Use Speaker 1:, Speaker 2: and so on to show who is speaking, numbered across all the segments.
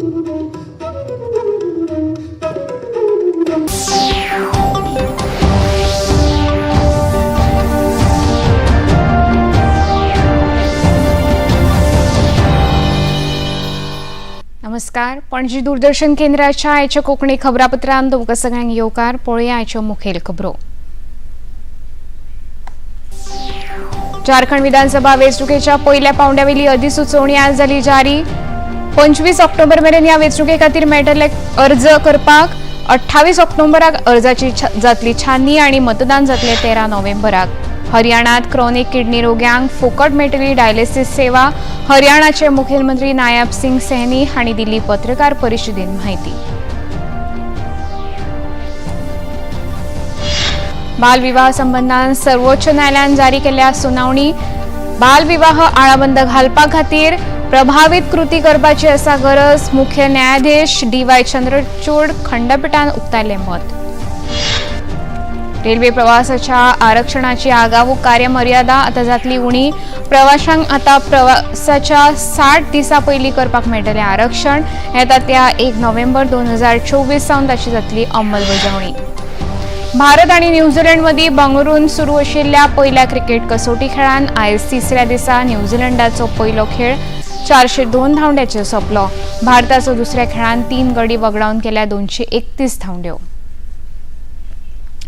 Speaker 1: नमस्कार, पणजी दूरदर्शन केंद्राच्या आयच्या कोंकणी खबरापत्रांत तुमकां सगळ्यांक येवकार. पळोवया आयच्यो मुखेल खबरो. झारखंड विधानसभा वेंचणुकेच्या पयल्या पावंड्यावेली अधिसुचोवणी आज जाली जारी. 25 ऑक्टोबर मेरेन ह्या वेंचणुके खातीर मेळटले अर्ज करपाक. 28 ऑक्टोबराक अर्जाची जातली छाननी आनी मतदान जातलें 13 नोव्हेंबराक. हरियाणात क्रॉनिक किडनी रोग्यांक फुकट मेळटली डायलिसीस सेवा. हरियाणाचे मुखेलमंत्री नायब सिंग सैनी हांणी दिली पत्रकार परिशदेन म्हायती. बालविवाह संबंधान सर्वोच्च न्यायालयान जारी केल्ल्या सुनावणी. बालविवाह आळाबंद घालपा खातीर प्रभावीत कृती करपाची आसा गरज. मुख्य न्यायाधीश डी.वाय. चंद्रचूड खंडपिठान उक्तायलें मत. रेल्वे प्रवासाच्या आरक्षणाची आगाऊ कार्यमर्यादा आता जातली उणी. प्रवाशांक आता प्रवासाच्या 60 दिसां पयलीं करपाक मेळटलें आरक्षण. येता त्या 1 नोव्हेंबर 2024 सावन ताची जातली अंमलबजावणी. भारत आनी न्यूझीलंड मदीं बंगळुरून सुरू आशिल्ल्या पयल्या क्रिकेट कसोटी खेळान आयज तिसऱ्या दिसा न्यूझीलंडाचो पयलो खेळ 402 धांवड्याचेर सोंपलो. भारताचो दुसऱ्या खेळान 3 गडी वगडावन केल्या 231 धांवड्यो.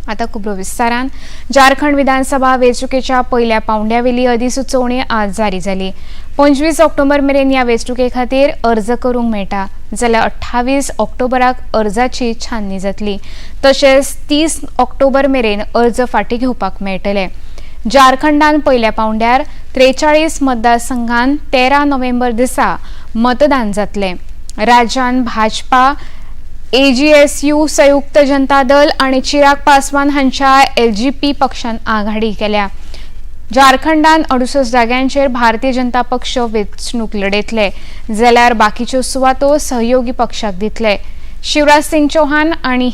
Speaker 1: आता खबरो विस्तारान. झारखंड विधानसभा वेंचणुकेच्या पयल्या पावंड्यावेली अधिसुचोवणी आज जारी जाली. 25 ऑक्टोबर मेरेन ह्या वेंचणुके खातीर अर्ज करूंक मेळटा, जाल्यार 28 ऑक्टोबराक अर्जाची छाननी जातली. तशेंच 30 ऑक्टोबर मेरेन अर्ज फाटीं घेवपाक मेळटले. झारखंडान पयल्या पावंड्यार 43 मतदारसंघान 13 नोव्हेंबर दिसा मतदान जातलें. राज्यान भाजपा, एजीएसयू, संयुक्त जनता दल आनी चिराग पासवान हांच्या एलजीपी पक्षान आघाडी केल्या. झारखंडान 68 जाग्यांचेर भारतीय जनता पक्ष वेंचणूक लढयतले, जाल्यार बाकीच्यो सुवातो सहयोगी पक्षाक दितले. शिवराज सिंग चौहान आनी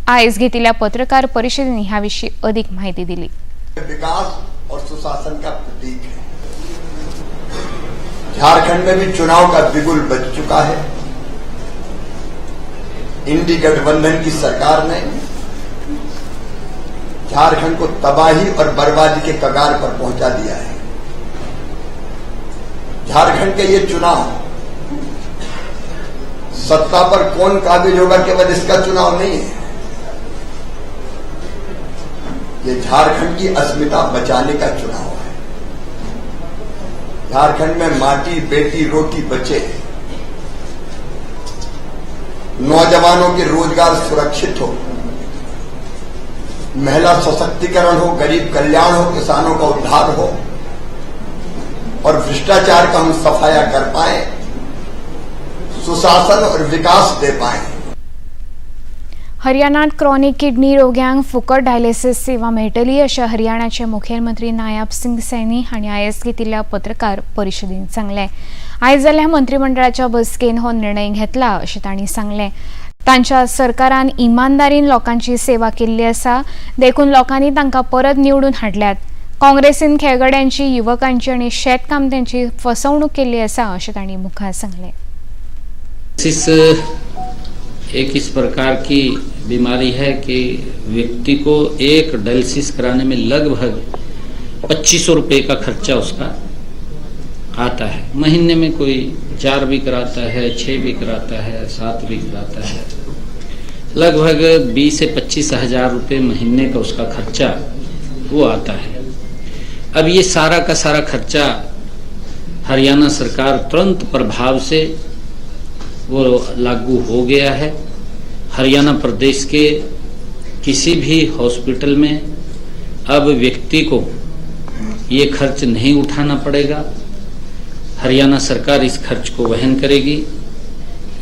Speaker 1: आयज घेतिल्ल्या पत्रकार परिशदेन ह्या विशीं अदीक म्हायती दिली.
Speaker 2: विकास और सुशासन का प्रतीक है. झारखंड में भी चुनाव का बिगुल बज चुका है. इंडी गठबंधन की सरकार ने झारखंड को तबाही और बर्बादी के कगार पर पहुंचा दिया है. झारखंड के ये चुनाव सत्ता पर कौन काबिज होगा, केवल इसका चुनाव नहीं है. ये झारखंड की अस्मिता बचाने का चुनाव है. झारखंड में माटी, बेटी, रोटी बचे, नौजवानों के रोजगार सुरक्षित हो, महिला सशक्तिकरण हो, गरीब कल्याण हो, किसानों का उद्धार हो और भ्रष्टाचार का हम सफाया कर पाए, सुशासन और विकास दे पाए.
Speaker 1: हरियाणात क्रॉनिक किडनी रोग्यांक फुकट डायलिसीस सेवा मेळटली अशें हरियाणाचे मुखेलमंत्री नायब सिंग सैनी हांणी आयज घेतिल्ल्या पत्रकार परिशदेंत सांगलें. आयज जाल्ल्या मंत्रिमंडळाच्या बसकेन हो निर्णय घेतला अशें तांणी सांगलें. तांच्या सरकारान इमानदारीन लोकांची सेवा केल्ली आसा, देखून लोकांनी तांकां परत निवडून हाडल्यात. काँग्रेसीन खेळगड्यांची, युवकांची आनी शेतकामत्यांची फसवणूक केल्ली आसा अशें तांणी मुखार सांगलें.
Speaker 3: इस एक इस प्रकार की बीमारी है कि व्यक्ति को एक डायलिसिस कराने में लगभग 2500 रुपये का खर्चा उसका आता है. महीने में कोई 4 भी कराता है, 6 भी कराता है, 7 भी कराता है. लगभग 20 से 25 हजार रुपये महीने का उसका खर्चा वो आता है. अब ये सारा का सारा खर्चा हरियाणा सरकार तुरंत प्रभाव से वो लागू हो गया है. हरियाणा प्रदेश के किसी भी हॉस्पिटल में अब व्यक्ति को ये खर्च नहीं उठाना पड़ेगा. हरियाणा सरकार इस खर्च को वहन करेगी.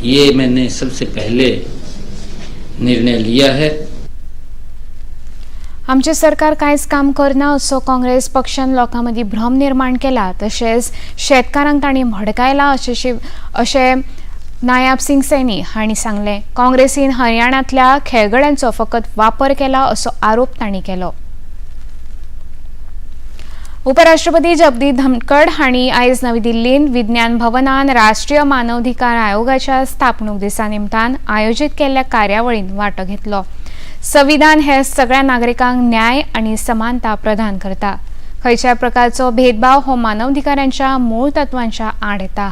Speaker 3: ये मैंने सबसे पहले निर्णय लिया है.
Speaker 1: आमचें सरकार कांयच काम करना असो काँग्रेस पक्षान लोकां मदीं भ्रम निर्माण केला, तशेंच शेतकारांक तांणी भडकायला अशें नायब सिंग सैनी हांणी सांगलें. काँग्रेसीन हरियाणांतल्या खेळगड्यांचो फकत वापर केला असो आरोप तांणी केलो. उपराष्ट्रपती जगदीप धनखड हांणी आयज नवी दिल्लींत विज्ञान भवनान राष्ट्रीय मानवाधिकार आयोगाच्या स्थापणूक दिसा निमतान आयोजीत केल्ल्या कार्यावळींत वांटो घेतलो. संविधान हे सगळ्या नागरिकांक न्याय आनी समानता प्रदान करता. खंयच्याय प्रकारचो भेदभाव हो मानवाधिकारांच्या मूळ तत्वांच्या आड येता.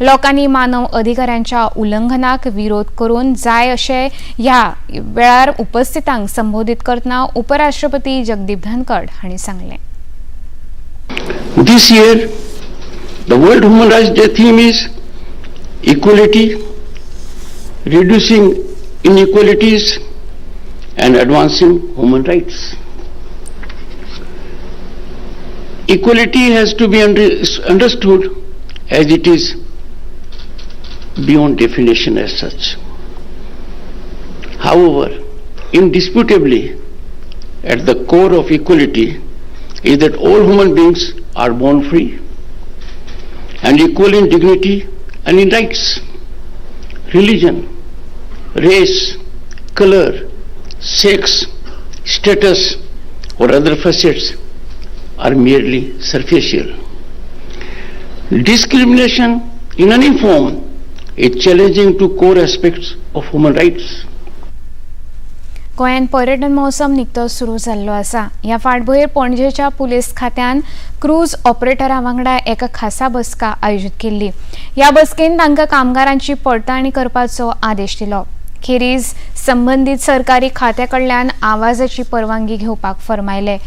Speaker 1: लोकांनी मानव अधिकारांच्या उल्लंघनाक विरोध करून जाय अशें ह्या वेळार उपस्थितांक संबोधीत करतना उपराष्ट्रपती जगदीप धनखड हांणी सांगलें.
Speaker 4: This year, the World Human Rights Day theme is equality, reducing inequalities and advancing human rights. Equality has to be understood as it is beyond definition as such. However, indisputably, at the core of equality is that all human beings are born free and equal in dignity and in rights. Religion, race, color, sex, status, or other facets are merely superficial. Discrimination in any form is challenging to core aspects of human rights.
Speaker 1: गोंयांत पर्यटन महोत्सव निकतो सुरू जाल्लो आसा. ह्या फाटभुंयेर पणजेच्या police खात्यान क्रूज ऑपरेटरा वांगडा एका खासा बसका आयोजीत केल्ली. ह्या बसकेन तांकां कामगारांची पडताळणी करपाचो आदेश दिलो. खेरीज संबंदीत सरकारी खात्या कडल्यान आवाजाची परवानगी घेवपाक फर्मायले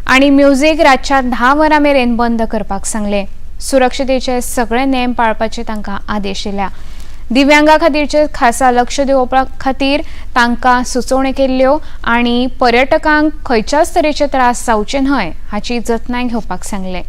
Speaker 1: आनी म्युझीक रातच्या 10 वरां मेरेन बंद करपाक सांगले. सुरक्षतेचे सगळे नेम पाळपाचे तांकां आदेश दिल्या. दिव्यांगा खातीरचे खासा लक्ष दिवपा खातीर तांकां सुचोवण्यो केल्ल्यो आनी पर्यटकांक खंयच्याच तरेचे त्रास जावचे न्हय हाची जतनाय घेवपाक सांगलें.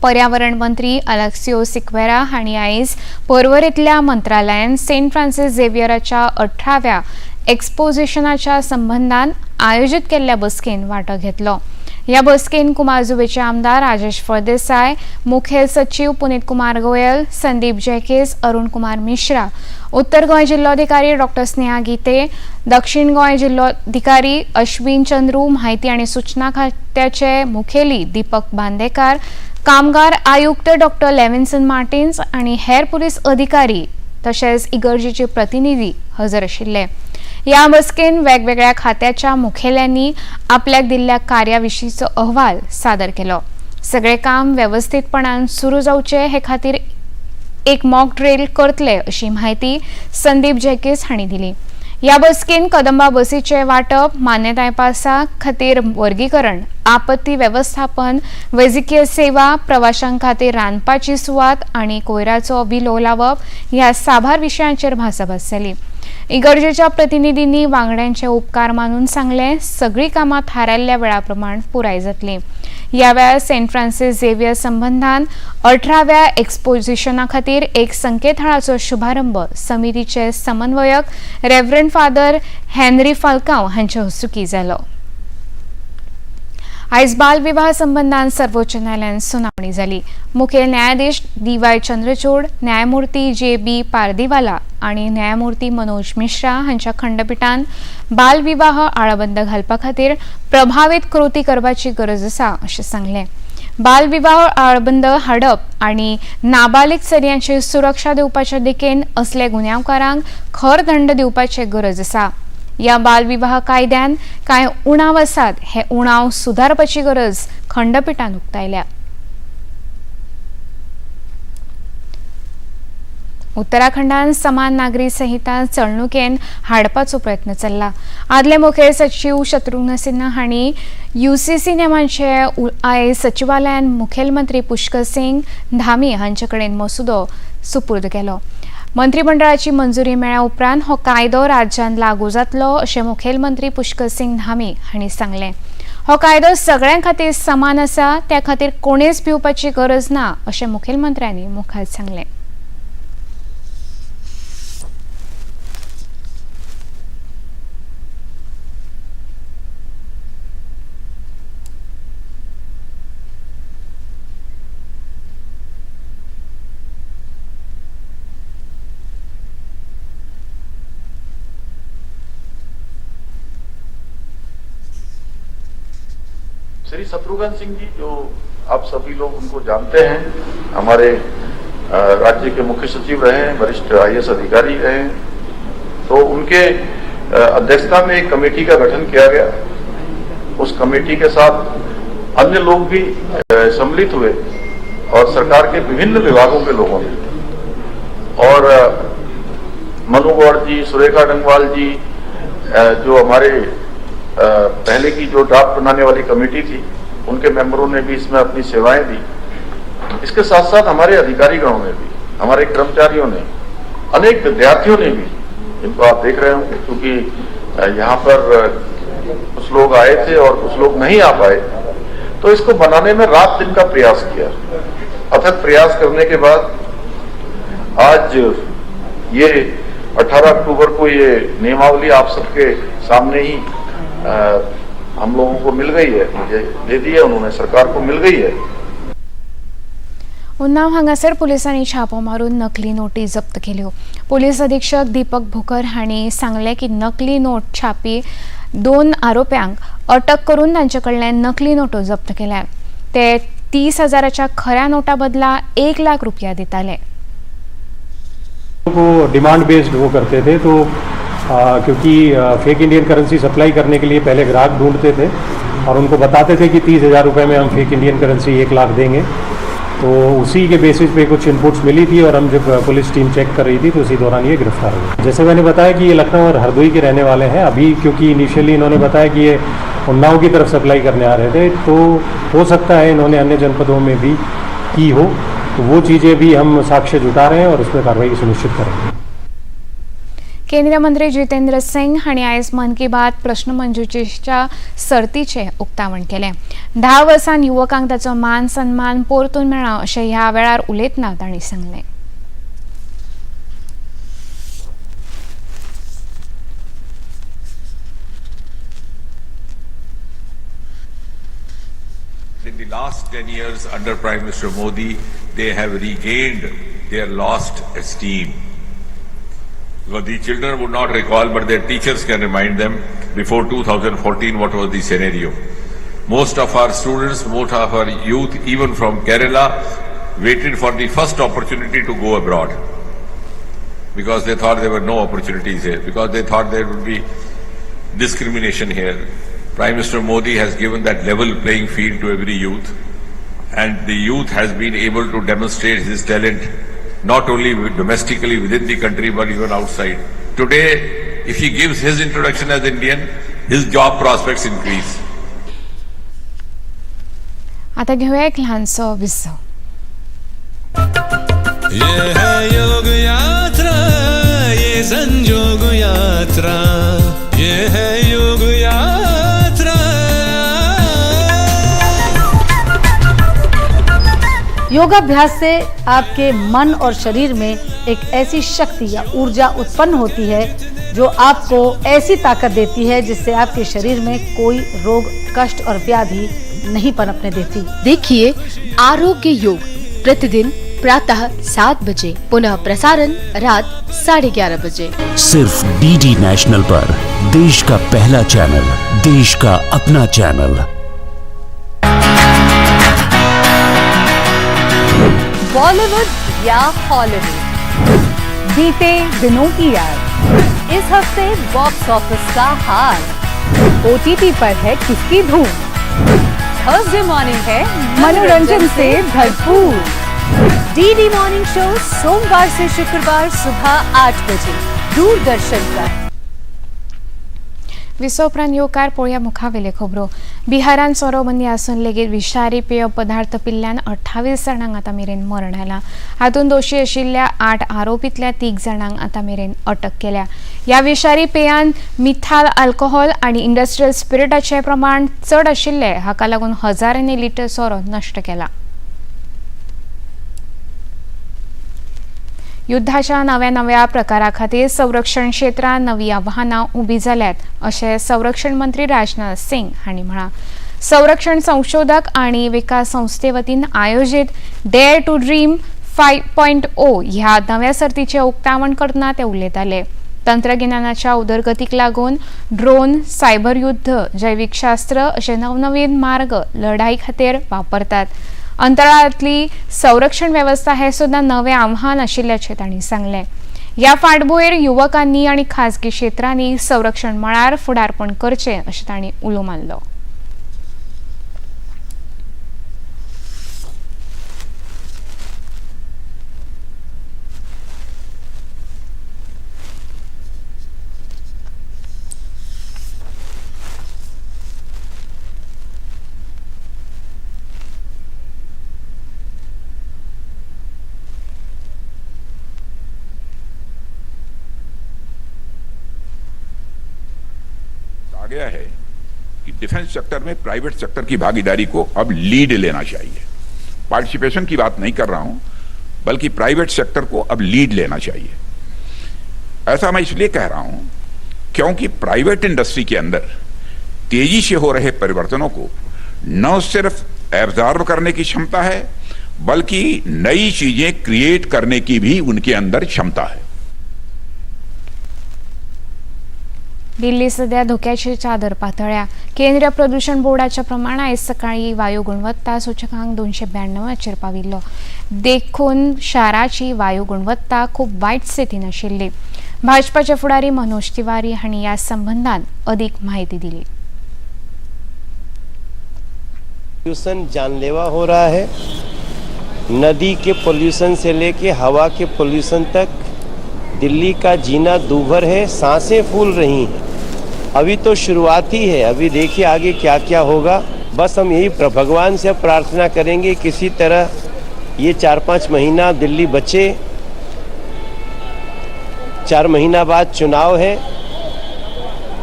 Speaker 1: पर्यावरण मंत्री अलेक्सियो सिक्वेरा हांणी आयज पर्वरेंतल्या मंत्रालयान सेंट फ्रांसीस झेवियराच्या 18व्या एक्सपोजिशनाच्या संबंदान आयोजीत केल्ल्या बसकेन वांटो घेतलो. ह्या बसकेन कुमारजुवेचे आमदार राजेश फळदेसाय, मुखेल सचीव पुनीत कुमार गोयल, संदीप जॅकेस, अरुण कुमार मिश्रा, उत्तर गोंय जिल्लोधिकारी डॉक्टर स्नेहा गीते, दक्षिण गोंय जिल्लोधिकारी अश्विन चंद्रू, म्हायती आनी सूचना खात्याचे मुखेली दीपक बांदेकार, कामगार आयुक्त डॉक्टर लेविन्सन मार्टिन्स आनी हेर पुलीस अधिकारी तशेंच इगर्जेचे प्रतिनिधी हजर आशिल्ले. ह्या बसकेन वेगवेगळ्या खात्याच्या मुखेल्यांनी आपल्याक दिल्ल्या कार्याविशींचो अहवाल सादर केलो. सगळे काम वेवस्थीतपणान सुरू जावचे हे खातीर एक मॉक ड्रिल करतले अशी म्हायती संदीप जॅकीस हांणी दिली. ह्या बसकेन कदंबा बसीचे वांटप, मान्यताय पासा खातीर वर्गीकरण, आपत्ती वेवस्थापन, वैजकीय सेवा, प्रवाशां खातीर रांदपाची सुवात आनी कोयराचो विलो लावप ह्या साबार विशयांचेर भासाभास जाली. इगर्जेच्या प्रतिनिधींनी वांगड्यांचे उपकार मानून सांगले, सगळीं कामां थारायल्ल्या वेळा प्रमाण पुराय जातली. ह्या वेळार सेंट फ्रांसीस झेवियर संबंदान 18व्या एक्सपोजिशना खातीर एक संकेतथळाचो शुभारंभ समितीचे समन्वयक रेव्हरंड फादर हेनरी फाल्कांव हांचे हस्तुकीं जालो. आयज बाल विवाह संबंदान सर्वोच्च न्यायालयान सुनावणी जाली. मुखेल न्यायाधीश डी वाय चंद्रचूड, न्यायमूर्ती जे बी पारदीवाला आनी न्यायमूर्ती मनोज मिश्रा हांच्या खंडपिठान बाल विवाह आळाबंद घालपा खातीर प्रभावीत कृती करपाची गरज आसा अशें सांगलें. बाल विवाह आळाबंद हाडप आनी नाबालीग चलयांची सुरक्षा दिवपाच्या दिकेन असले गुन्यांवकारांक खर दंड दिवपाची गरज आसा. ह्या बालविवाह कायद्यान कांय उणाव आसात, हे उणाव सुदारपाची गरज खंडपिठान उक्तायल्या. उत्तराखंडान समान नागरी संहिता चलणुकेन हाडपाचो प्रयत्न चल्ला. आदले मुखेल सचीव शत्रुघ्न सिन्हा हांणी यूसीसी नेमांचे आयज सचिवालयान मुखेलमंत्री पुष्कर सिंग धामी हांचे कडेन मसुदो सुपूर्द केलो. मंत्रिमंडळाची मंजुरी मेळ्ळ्या उपरांत हो कायदो राज्यांत लागू जातलो अशें मुखेलमंत्री पुष्कर सिंग धामी हांणी सांगलें. हो कायदो सगळ्यां खातीर समान आसा, त्या खातीर कोणेच भिवपाची गरज ना अशें मुखेलमंत्र्यांनी मुखार सांगलें.
Speaker 5: श्री शत्रुघ्न सिंह जी, जो आप सभी लोग उनको जानते हैं, हमारे राज्य के मुख्य सचिव रहे हैं, वरिष्ठ आईएएस अधिकारी रहे हैं, तो उनके अध्यक्षता में एक कमेटी का गठन किया गया। उस कमेटी के साथ अन्य लोग भी सम्मिलित हुए और सरकार के विभिन्न विभागों के लोगों ने, और मनु गौड़ जी, सुरेखा डंगवाल जी, जो हमारे पहले की जो ड्राफ्ट बनाने वाली कमेटी थी, उनके मेंबरों ने भी इसमें अपनी सेवाएं दी। इसके साथ साथ हमारे अधिकारीगणों ने भी, हमारे कर्मचारियों ने, अनेक विद्यार्थियों ने भी, जिनको आप देख रहे होंगे, क्योंकि यहाँ पर कुछ लोग आए थे और कुछ लोग नहीं आ पाए, तो इसको बनाने में रात दिन का प्रयास किया। अथक प्रयास करने के बाद आज ये 18 अक्टूबर को ये नियमावली आप सबके सामने ही हम लोगों को मिल गई है, मुझे दे दी है उन्होंने, सरकार को मिल गई है।
Speaker 1: उन्नाव हांगासर पुलिसांनी छापो मारून नकली नोटी जप्त केल्यो। पुलीस अधीक्षक दीपक भुकर हांणी सांगलें की नकली नोट छापी 2 आरोप्यांक अटक करून तांचे कडल्यान नकली नोटो जप्त केल्यात। ते 30,000च्या खऱ्या नोटा बदला 1 लाख रुपया दिताले।
Speaker 6: वो डिमांड बेस्ड वो करते थे, तो क्योंकि फेक इंडियन करेंसी सप्लाई करने के लिए पहले ग्राहक ढूंढते थे और उनको बताते थे कि 30,000 रुपये में हम फेक इंडियन करेंसी 1 लाख देंगे, तो उसी के बेसिस पे कुछ इनपुट्स मिली थी और हम जब पुलिस टीम चेक कर रही थी तो उसी दौरान ये गिरफ्तार हुए। जैसे मैंने बताया कि ये लखनऊ और हरदोई के रहने वाले हैं। अभी क्योंकि इनिशियली इन्होंने बताया कि ये उन्नाव की तरफ सप्लाई करने आ रहे थे, तो हो सकता है इन्होंने अन्य जनपदों में भी की हो, तो वो चीज़ें भी हम साक्ष्य जुटा रहे हैं और उसमें कार्रवाई सुनिश्चित करेंगे।
Speaker 1: केंद्रीय मंत्री जितेंद्र सिंग हांणी आयज मन की बात प्रश्नमंजुषेच्या सर्तीचें उक्तावण केलें। 10 वर्सां युवकांक ताचो मान सन्मान परतून मेळ्ळा अशें ह्या वेळार उलयतना तांणी सांगलें।
Speaker 7: In the last 10 years under Prime Minister Modi, they have regained their lost esteem. Because the children would not recall, but their teachers can remind them before 2014 what was the scenario. Most of our students, most of our youth, even from Kerala, waited for the first opportunity to go abroad because they thought there were no opportunities here, because they thought there would be discrimination here. Prime Minister Modi has given that level playing field to every youth, and the youth has been able to demonstrate his talent not only domestically within the country but even outside. Today, if he gives his introduction as Indian, his job prospects increase.
Speaker 1: आता घेऊया एक लहानसं विसव।
Speaker 8: ये है योग यात्रा, ये संजोग यात्रा, ये है योग यात्रा।
Speaker 9: योगाभ्यास से आपके मन और शरीर में एक ऐसी शक्ति या ऊर्जा उत्पन्न होती है जो आपको ऐसी ताकत देती है जिससे आपके शरीर में कोई रोग, कष्ट और व्याधि नहीं पनपने देती।
Speaker 10: देखिए आरोग्य योग प्रतिदिन प्रातः 7 बजे, पुनः प्रसारण रात 11:30 बजे,
Speaker 11: सिर्फ डीडी नेशनल पर। देश का पहला चैनल, देश का अपना चैनल।
Speaker 12: बॉलीवुड या हॉलीवुड, बीते दिनों की याद, इस हफ्ते बॉक्स ऑफिस का हाल, ओटीटी पर है किसकी धूम, थर्सडे मॉर्निंग है मनोरंजन से भरपूर। डीडी मॉर्निंग शो सोमवार से शुक्रवार सुबह 8 बजे दूरदर्शन पर।
Speaker 1: विसव उपरांत येवकार पळोवया मुखावेले खबरो। बिहारान सोरो बंदी आसून लेगीत विषारी पेय पदार्थ पिल्ल्यान 28 जाणांक आतां मेरेन मरण आयलां। हातूंत दोशी आशिल्ल्या 8 आरोपींतल्या 3 जाणांक आतां मेरेन अटक केल्या। ह्या विषारी पेयान मिथाल अल्कोहोल आनी इंडस्ट्रियल स्पिरिटाचें प्रमाण चड आशिल्लें, हाका लागून हजारांनी लिटर सोरो नश्ट केला। युद्धाच्या नव्या नव्या प्रकारा खातीर संरक्षण क्षेत्रांत नवी आव्हानां उबी जाल्यात अशें संरक्षण मंत्री राजनाथ सिंग हांणी म्हळां। संरक्षण संशोधक आनी विकास संस्थे वतीन आयोजीत डेअर टू ड्रीम 5.0 ह्या नव्या सर्तीचें उक्तावण करतना ते उलयताले। तंत्रगिन्यानाच्या उदरगतीक लागून ड्रोन, सायबर युद्ध, जैविकशास्त्र अशे नवनवीन मार्ग लढाई खातीर वापरतात. अंतराळांतली संरक्षण वेवस्था हे सुद्दां नवें आव्हान आशिल्ल्याचें तांणी सांगलें. ह्या फाटभूंयेर युवकांनी आनी खाजगी क्षेत्रांनी संरक्षण मळार फुडारपण करचें अशें तांणी उलो मारलो.
Speaker 7: गया है कि डिफेंस सेक्टर में प्राइवेट सेक्टर की भागीदारी को अब लीड लेना चाहिए. पार्टिसिपेशन की बात नहीं कर रहा हूं, बल्कि प्राइवेट सेक्टर को अब लीड लेना चाहिए. ऐसा मैं इसलिए कह रहा हूं क्योंकि प्राइवेट इंडस्ट्री के अंदर तेजी से हो रहे परिवर्तनों को न सिर्फ एब्जॉर्ब करने की क्षमता है, बल्कि नई चीजें क्रिएट करने की भी उनके अंदर क्षमता है.
Speaker 1: दिल्ली सध्या धोक्याची चादर पातळ्या. केंद्रीय प्रदूषण बोर्डाच्या प्रमाण आयज सकाळी वायू गुणवत्ता सूचकांक 292 पाविल्लो. देखून शाराची वायू गुणवत्ता खूब वायट स्थितीन आशिल्ली. भाजपाचे फुडारी मनोज तिवारी हांणी ह्या संबंदान अदीक म्हायती दिली.
Speaker 13: पोल्यूशन जानलेवा हो रहा है. नदी के पोल्यूशन से लेके हवा के पोल्यूशन तक दिल्ली का जीना दूभर है. सांसें फूल रही हैं. अभी तो शुरुआत ही है, अभी देखिए आगे क्या क्या होगा. बस हम यही भगवान से प्रार्थना करेंगे किसी तरह ये 4-5 महीना दिल्ली बचे. 4 महीना बाद चुनाव है.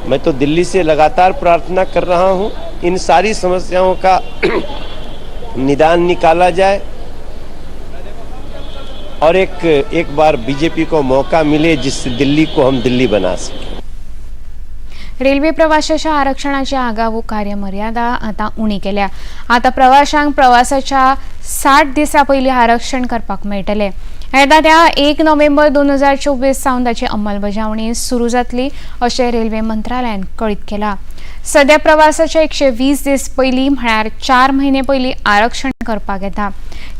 Speaker 13: मैं तो दिल्ली से लगातार प्रार्थना कर रहा हूँ इन सारी समस्याओं का निदान निकाला जाए और एक बार बीजेपी को मौका मिले जिससे दिल्ली को हम दिल्ली बना सकें.
Speaker 1: रेल्वे प्रवाशाच्या आरक्षणाची आगाऊ कार्यमर्यादा आता उणी केल्या. आता प्रवाशांक प्रवासाच्या 60 दिसां पयलीं आरक्षण करपाक मेळटलें. येता त्या 1 नोव्हेंबर 2024 सावन ताची अंमलबजावणी सुरू जातली अशें रेल्वे मंत्रालयान कळीत केलां. सध्या प्रवासाच्या 120 दीस पयलीं म्हळ्यार 4 म्हयने पयलीं आरक्षण करपाक येता.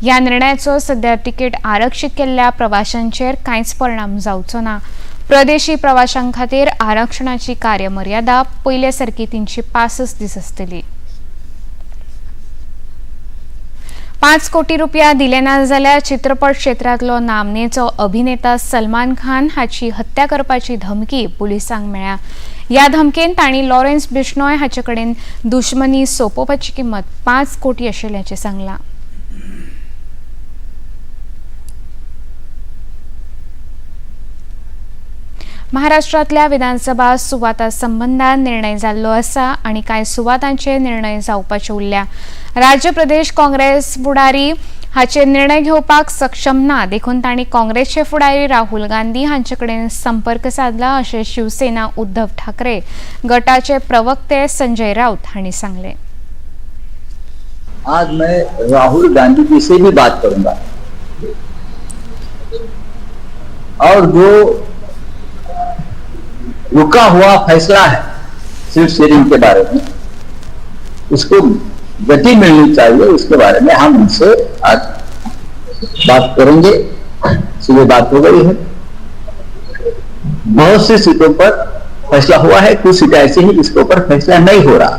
Speaker 1: ह्या निर्णयाचो सध्या तिकेट आरक्षीत केल्ल्या प्रवाशांचेर कांयच परिणाम जावचो ना. प्रदेशी प्रवाशां खातीर आरक्षणाची कार्यमर्यादा पयले सारकी 365 दीस आसतली. 5 कोटी रुपया दिले ना जाल्यार चित्रपट क्षेत्रांतलो नामनेचो अभिनेता सलमान खान हाची हत्या करपाची धमकी पुलिसांक मेळ्ळ्या. ह्या धमकेन तांणी लॉरेन्स बिश्नोय हाचे कडेन दुश्मनी सोंपोवपाची किंमत 5 कोटी आशिल्ल्याचें सांगलां. महाराष्ट्रांतल्या विधानसभा सुवाता संबंधान निर्णय जाल्लो आसा आनी कांय सुवातांचे निर्णय जावपाचे उरल्या. राज्य प्रदेश काँग्रेस फुडारी हाचे निर्णय घेवपाक सक्षम ना, देखून तांणी काँग्रेसचे फुडारी राहुल गांधी हांचे कडेन संपर्क सादला अशें शिवसेना उद्धव ठाकरे गटाचे प्रवक्ते संजय राऊत हांणी सांगलें.
Speaker 14: आज मैं राहुल गांधी जी से भी बात करूंगा और जो रुका हुआ फैसला है सीट शेयरिंग के बारे में, उसको गति मिलनी चाहिए, उसके बारे में हम उनसे आज बात करेंगे. सुबह बात हो गई है. बहुत सी सीटों पर फैसला हुआ है, कुछ सीटें ऐसी हैं जिसके ऊपर फैसला नहीं हो रहा.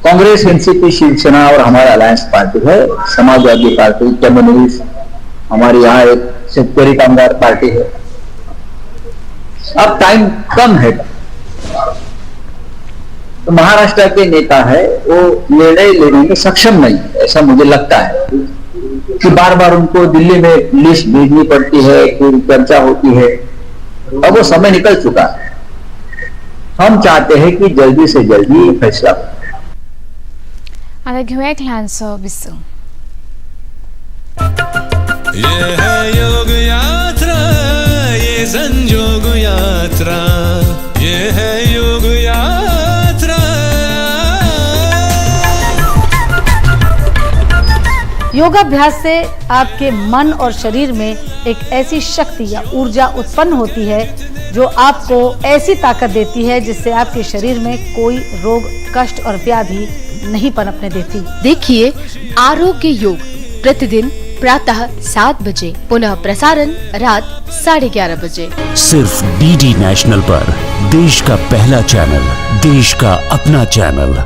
Speaker 14: कांग्रेस, एनसीपी, शिवसेना और हमारा अलायंस पार्टी है, समाजवादी पार्टी, कम्युनिस्ट, हमारे यहाँ एक शेतकरी कामगार पार्टी है. अब टाइम कम है तो महाराष्ट्र के नेता है वो निर्णय लेने में सक्षम नहीं, ऐसा मुझे लगता है कि बार बार उनको दिल्ली में लिस्ट भेजनी पड़ती है, फिर चर्चा होती है. अब वो समय निकल चुका है. हम चाहते हैं कि जल्दी से जल्दी फैसला.
Speaker 1: आता घेऊया एक लहानसं विसव.
Speaker 8: ये है योग यात्रा, ये संजोग यात्रा, ये है योग यात्रा.
Speaker 9: योगाभ्यास से आपके मन और शरीर में एक ऐसी शक्ति या ऊर्जा उत्पन्न होती है जो आपको ऐसी ताकत देती है जिससे आपके शरीर में कोई रोग, कष्ट और व्याधि नहीं पनपने देती।
Speaker 10: देखिए आरोग्य योग प्रतिदिन प्रातः 7 बजे, पुनः प्रसारण रात 11:30 बजे।
Speaker 11: सिर्फ डीडी नेशनल पर देश का पहला चैनल, देश का अपना चैनल।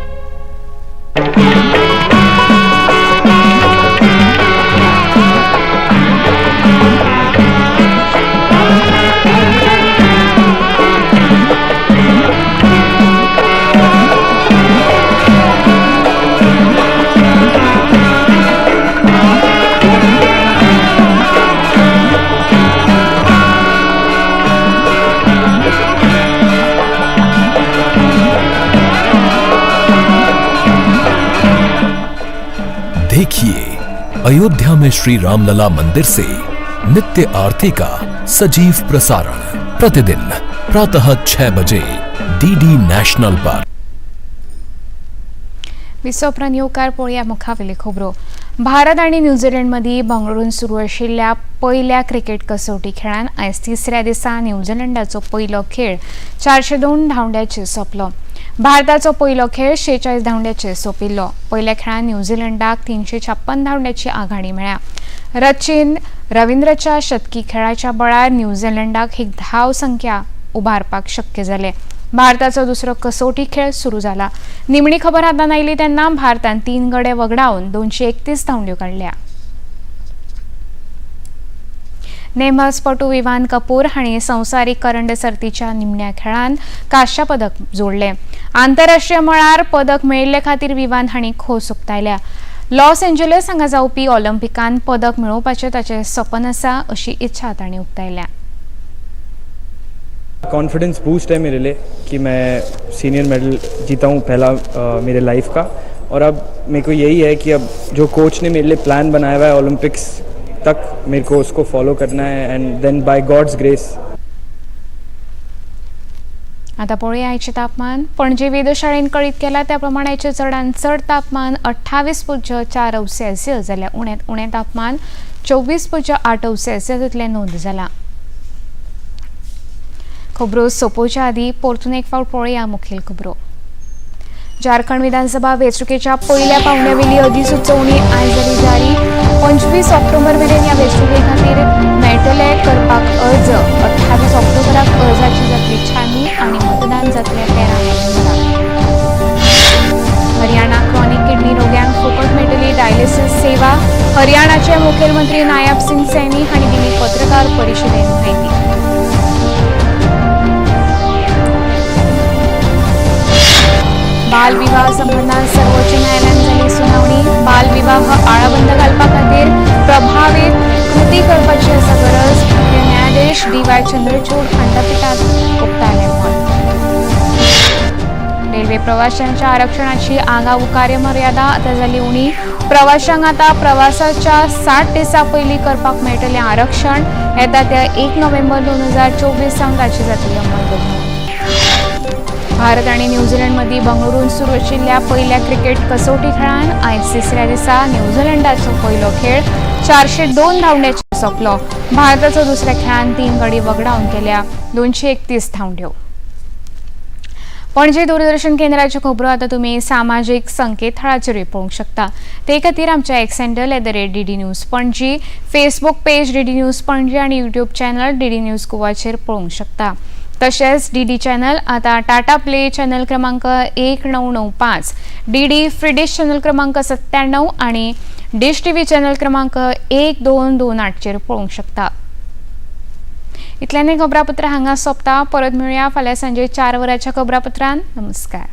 Speaker 15: देखिए अयोध्या में श्री रामलला मंदिर से नित्य आरती का सजीव प्रसारण प्रतिदिन प्रातः 6 बजे डीडी नेशनल पर।
Speaker 1: विश्वप्रांत येवकार पळोवया मुखावेल्यो खबरो। भारत आनी न्यूझीलंड मदीं बंगळुरून सुरू आशिल्ल्या पयल्या क्रिकेट कसोटी खेळान आयज तिसऱ्या दिसा न्यूझीलंडाचो पयलो खेळ 402 धांवड्याचेर सोंपलो। भारताचो पयलो खेळ 46 धांवड्याचेर सोंपिल्लो। पयल्या खेळान न्यूझीलंडाक 356 धांवड्याची आघाडी मेळ्ळ्या। रचिन रविंद्रच्या शतकी खेळाच्या बळार न्यूझीलंडाक एक धाव संख्या उबारपाक शक्य जालें। भारताचो दुसरो कसोटी खेळ सुरू जाला। निमणी खबर हातान आयली तेन्ना भारतान 3 गडे वगडावन 231 धांवड्यो काडल्या। नेमबाजपटू विवान कपूर हांणी संवसारीक करंड सर्तीच्या निमण्या खेळान कांश्या पदक जोडलें। आंतरराष्ट्रीय मळार पदक मेळिल्ले खातीर विवान हांणी खोस उक्तायल्या। लॉस एंजलस हांगा जावपी ऑलिम्पिकान पदक मेळोवपाचें ताचें सपन आसा अशी इच्छा तांणी उक्तायल्या।
Speaker 16: कॉन्फिडेंस बूस्ट है मेरे लिए कि मैं सीनियर मेडल जीता हूँ पहला मेरे लाइफ का, और अब मेरे को यही है कि अब जो कोच ने मेरे लिए प्लान बनाया हुआ है ओलंपिक्स तक मेरे को उसको फॉलो करना है, and then by God's grace.
Speaker 1: आता पळोवया आयचें तापमान। पणजे वेधशाळेन कळीत केलां त्या प्रमाण आयचें चडांत चड तापमान 28.4 सेल्सियस जाल्यार उण्यांत उणें तापमान 24.8 सेल्सियस इतलें नोंद जालां। खबरो सोंपोवच्या आदीं परतून एक फावट पळोवया मुखेल खबरो। झारखंड विधानसभा वेंचणुकेच्या पयल्या पावंड्यावेली अधिसुचोवणी आयज जाली जारी। 25 ऑक्टोबर मेरेन ह्या वेंचणुके खातीर मेळटले करपाक अर्ज। 28 ऑक्टोबराक अर्जाची जातली छाननी आनी मतदान जातलें 13 नोव्हेंबराक। हरियाणा क्रॉनिक किडनी रोग्यांक फुकट मेळटली डायलिसीस सेवा। हरियाणाचे मुखेलमंत्री नायब सिंग सैनी हांणी दिली पत्रकार परिशदेंत म्हायती। बालविवाह संबंधात सर्वोच्च न्यायालयान जाली सुनावणी। बालविवाह आळाबंद घालपा खातीर प्रभावीत कृती करपाची आसा गरज। मुख्य न्यायाधीश डी.वाय. चंद्रचूड खंडपिठात उक्तायलें मत। रेल्वे प्रवाशांच्या आरक्षणाची आगाऊ कार्यमर्यादा आतां जाली उणी। प्रवाशांक आतां प्रवासाच्या 60 दिसां पयलीं करपाक मेळटलें आरक्षण। येता त्या 1 नोव्हेंबर 2024 सावन ताची जातली अंमलबजावणी। भारत आनी न्यूझीलंड मदीं बंगळुरून सुरू आशिल्ल्या पयल्या क्रिकेट कसोटी खेळान आयज तिसऱ्या दिसा न्यूझीलंडाचो पयलो खेळ 402 धांवड्याचेर सोंपलो। भारताचो दुसऱ्या खेळान 3 गडी वगडावन केल्या 231 धांवड्यो। पणजे दूरदर्शन केंद्राच्यो खबरो आतां तुमी सामाजीक संकेतथळाचेरूय पळोवंक शकता। ते खातीर आमच्या X handle @DD News Panaji, Facebook page DD News Panaji आनी यूट्यूब चॅनल डीडी न्यूज गोवाचेर पळोवंक शकता। तशेंच डीडी चॅनल आतां टाटा प्ले चॅनल क्रमांक 1995, डीडी फ्री डिश चॅनल क्रमांक 97 आनी डिश टीव्ही चॅनल क्रमांक 1228 चेर पळोवंक शकता। इतल्यान खबरापत्र हांगा सोंपता। परत मेळुया फाल्यां सांजे 4 वरांच्या खबरापत्रान। नमस्कार।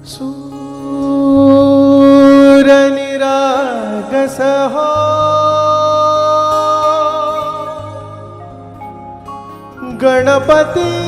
Speaker 8: So गणपति।